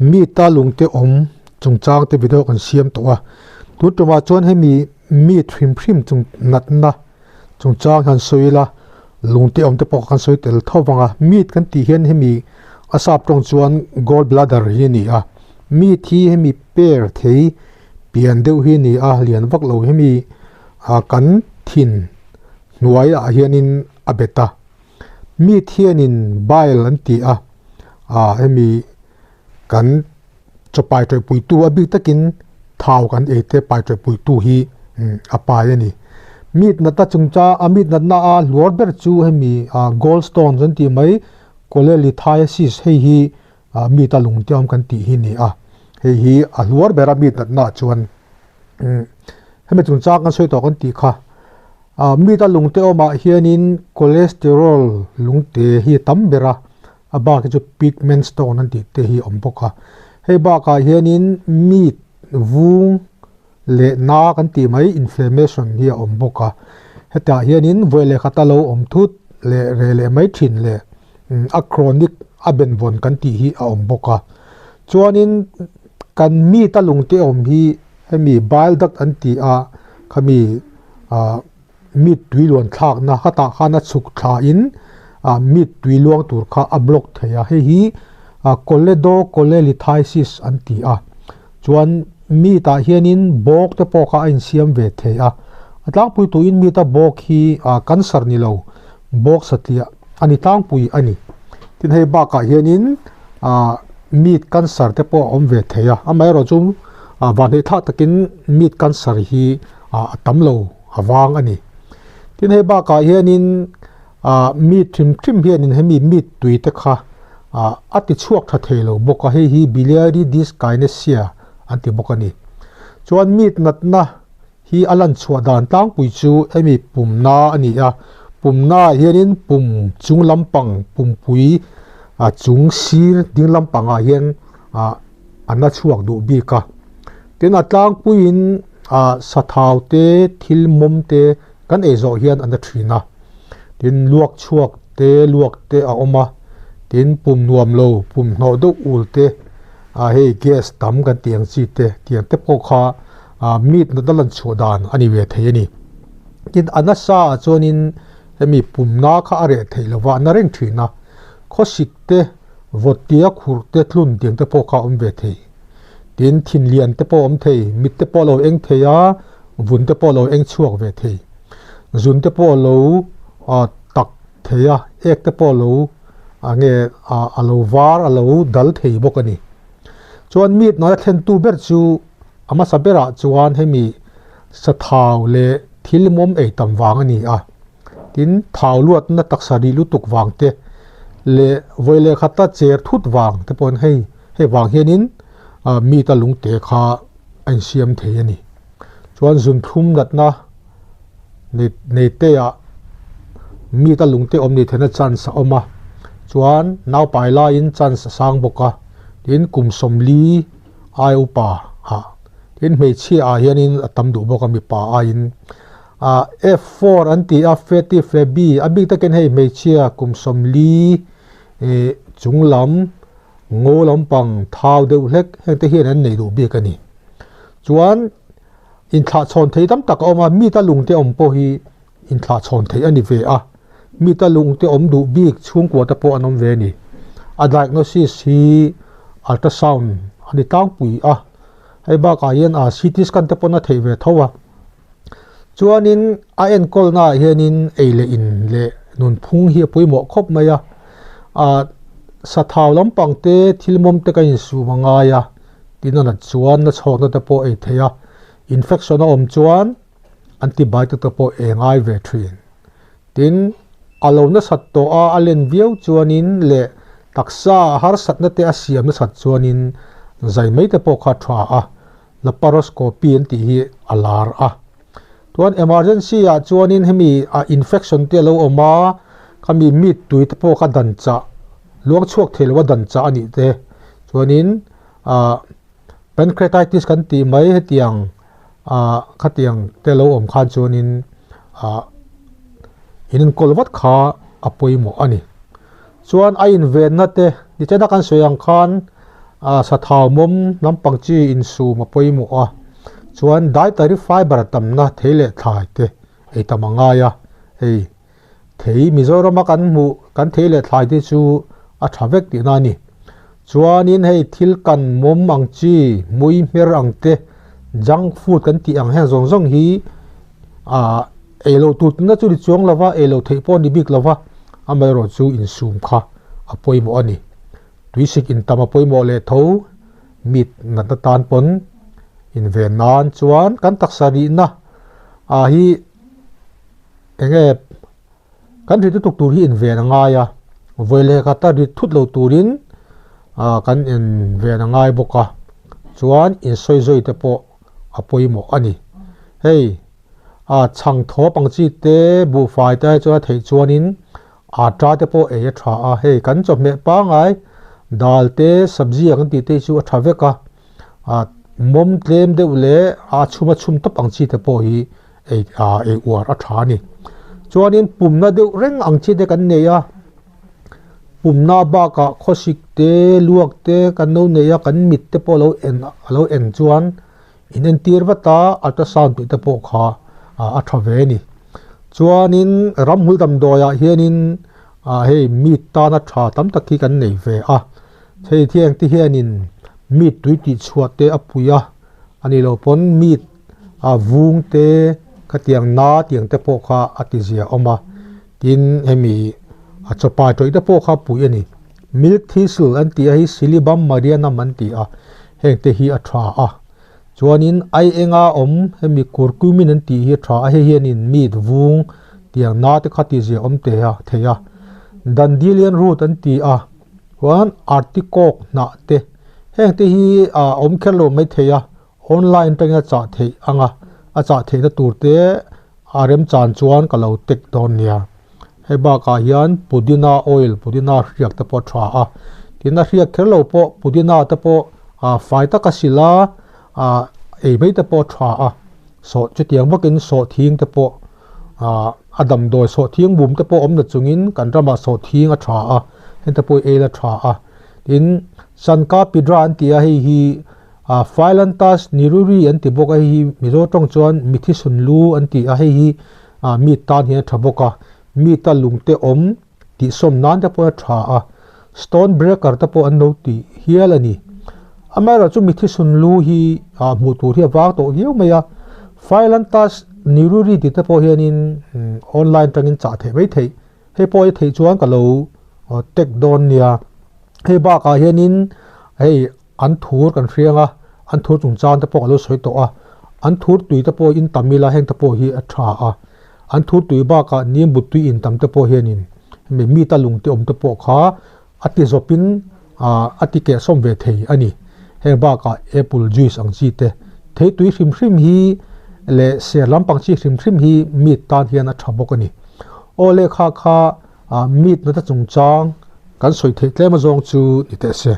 Mi ta lungte awm chungchang te video kan siam tawh a, tun tumah chuan hemi mi hrim hrim chung natna chungchang hian sawi ila lungte awm te pawh kan sawi tel tho vang a, meat kan tih hian hemi a sap tawng chuan gall bladder hi a ni a, meat hi hemi per thei pian deuh hi a ni a, lian vak lo hemi ah kan thin hnuai ah hianin a bet a. Mi thianin bile an ti a, ah hemi kan chaw pai tawih puitu a bik takin thau kan ei te pai tawih puitu hi a pai a ni. Meat natna chungcha a meat natna a hluar ber chu hemi ah gall stones an tih mai cholelithiasis hei hi ah meat a lung te awm kan tih hi a ni a, hei hi a hluar ber a meat natna ah chuan hemi chungchang kan sawi tawh kan tih kha. Ah meat a lungte awmah hianin cholesterol lungte hi a tam ber a, a bak hi chu pigment stone an tih te hi a awm bawk a. Hei bakah hianin meat vung leh na kan tih mai inflammation hi a awm bawk a. Hetah hianin vawi leh khata lo awm thut leh reh leh mai thin leh a chronic a benvawn kan tih hi a awm bawk a. Chuanin kan meat a lungte awm hi hemi bile duct an tih a khami ah meat tui luan thlakna khatah khan a chhuk thla in ah meat tui luang tur kha a block thei a hei hi ah choledocholelithiasis an ti a chuan meat ah hianin bawk te pawh kha a insiam ve thei a a tlangpui tuin meat a bawk hi ah cancer ni lo bawk satliah a ni tlangpui a ni tin hei bakah hianin ah meat cancer te pawh a awm ve thei a amaherawh chu ah vanhne thlah takin meat cancer hi ah a tam lo a vang a ni. Tin hei bakah hianin ah meat hrim hrim hianin hemi meat tui te kha ah a ti chhuak tha thei lo bawk a hei hi biliary dyskinesia an ti bawk a ni. Chuan meat natna hi a lan chhuah dan tlangpui chu hemi pumna a ni a, pumna ah hianin pum chung lampang pumpui ah chung sir ding lampangah hian ah a na chhuak duh bik a. Tin a tlangpuiin ah sathau te thil mawm te kan ei zawh hian a na thin a, tin luak chhuak te luak te a awm a, tin pum nuam lo pum hnawh deuh ul te ah hei gas tam kan tih ang chi te tiang te pawh kha ah meat natna lan chhuah dan a ni ve thei a ni. Tin a nasa ah chuanin hemi pumna kha a reh theih lova a na reng thin a, khawsik te vawt tia khur te tlun tiang te pawh kha a awm ve thei. Tin thin lian te pawh a awm thei, mit te pawh a lo eng thei a, vun te pawh a lo eng chhuak ve thei. Zun te pawh a lo ah tak thei a, ek te pawh a lo ah nge ah a lo var a lo dal thei bawk a ni. Chuan meat hnuaia thlentu ber chu a hmasa berah chuan hemi sathau leh thil mawm ei tam vang a ni a. Tin, thau luatna taksa rih lutuk vang te leh vawi leh khata cher thut vang te pawhin hei hei vang hianin meat a lungte kha a insiam thei a ni. Chuan zunthlum natna nei nei te ah meat a lungte awm ni theihna chance a awm a, chuan naupai laiin chance a sang bawk a, tin kum 40 ai upa ah tin hmeichhia ah hianin a tam duh bawk a mipa aiin. Ah F4 an ti a fatty flabby a bik takin hei hmeichhia kum 40 ih chung lam ngaw lampang thau deuh hlek heng te hian an nei duh bik a ni. Chuan inthlah chhawn thei tam tak a awm a meat a lung te awm pawh hi inthlah chhawn theih a ni ve a meat a lung te awm duh bik chhungkua te pawh an awm ve a ni. A diagnosis hi ultrasound a ni tlangpui a hei bakah hian ah CT scan te pawn a theih ve tho a. Chuanin a enkawlna ah hianin ei leh in leh nunphung hi a pawimawh khawp mai a, ah sathau lampang te thil mawm te ka insum a ngai a, tin a nat chuan na chhawkna te pawh ei theih a, infection a awm chuan antibiotic te pawh ei ngai ve thin. Tin, a lo nasat tawh a a len viau chuanin leh taksa a harsatna te a siam nasat chuanin zai mai te pawh kha a tha a. Laparoscopy an tih hi a lar a. Chuan emergency ah chuanin hemi ah infection te a lo awm a, khami meat tui te pawh kha dan chah, luang chhuak thei lo a dan chah a nih te. Chuanin ah pancreatitis kan tih mai hetiang ah khatiang te lo awm khan chuanin ah in enkawl vat kha a pawimawh a ni. Chuan a invenna te, nichina kan sawi ang khan. Sathau mawm lampang chi insum a pawimawh a, chuan dietary fibre tamna thei leh thlai te ei tam a ngai a, hei thei Mizorama kan hmuh kan thei leh thlai te chu a tha vek tihna a ni. Chuanin hei thil kan mawm ang chi, mui hmer ang te, junk food kan tih ang heng zawng zawng hi ah ei loh tur tihna chu ni chuang lova, ei loh theih pawh a ni bik lova, amaherawhchu insum kha a pawimawh a ni. Tuisik intam a pawimawh leh tho mit natna tan pawn inven nan chuan kan taksa rihna ah hi enge kan rit lutuk tur hi inven a ngai a, vawi leh khata rit thut lo turin ah kan inven a ngai bawk a, chuan insawi zawi te pawh a pawimawh a ni. Hei ah chhang thawp ang chi te buhfai te ai chuan a theih chuanin Atta te pawh ei a tha a, hei kan chawhmeh pangai dal te sabzi ang tih te hi chu a tha vek a, ah mawm tlem deuh leh a chhum a chhum tawp ang chi te pawh hi ei ah ei uar a tha a ni. Chuanin pumna deuh reng ang chi te kan nei a, pumna bakah khawsik te luak te kan lo nei a, kan mit te pawh lo en a lo en chuan In entir vat a, ultrasound tih te pawh kha a tha ve a ni. Chuanin ramhmul damdawiah hianin hei meat tana tha tam tak hi kan nei ve a. Hei thiang te hianin meat tui tih chhuah te a pui a, a nih loh pawn meat vung te khatiang na tiang te pawh kha a ti zia awm a. Tin hemi a chawpai tawih te pawh kha a pui a ni. Milk thistle an tih a hi Silybum marianum an ti a, heng te hi a tha a. Chuanin ai enga awm hemi curcumin an tih hi a tha a, hei hianin meat vung tiang na te kha tihzia awm te a thei a. Dandelion root an ti a, chuan artichoke hnah te, heng te hi a awm kher lo mai thei a, online atangin a chah theih ang a, a chah theihna tur te a remchan chuan ka lo tek dawn nia. Hei bakah hian pudina oil pudina hriak te pawh a tha a, tin a hriak kher lo pawh pudina te pawh ah fai taka sil a, ah ei mai te pawh a tha a, sawh chutiang vakin sawhthing te pawh ah a damdawi sawhthing bum te pawh awm na chungin kan ramah sawhthing a tha a, heng te pawh ei la tha a, tin sanka pidra an ti a hei hi Ah Phyllanthus niruri an ti bawk a, hei hi Mizo tawng chuan mithi sunlu an ti a, hei hi ah mi tan hian a tha bawk a, mi ta lungte awm tih sawm nan te pawh a tha a, stone breaker te pawh an lo ti hial a ni. Amaherawhchu chu mithi sunlu hi ah hmuh tur hi a vang tawh viau mai a, Phyllanthus niruri tih te pawh hianin online tangin chah theih mai theih, hei pawh hi theih chuan ka lo tag dawn nia. Hei bakah hianin hei An thur kan hriang a, an thur chungchang te pawh ka lo sawi tawh a, an thur tui te pawh in tam ila heng te pawh hi a tha a, an thur tui bakah nimbu tui in tam te pawh hianin hemi mita lung te awm te pawh kha a ti zawpin ah a ti kehsawm ve thei a ni. Heng bakah apple juice ang chi te, thei tui hrim hrim hi leh ser lampang chi hrim hrim hi meat tan hian a tha bawk a ni. Aw lehkha kha ah meat nata chungchang kan sawi theih tlem azawng chu ni teh se.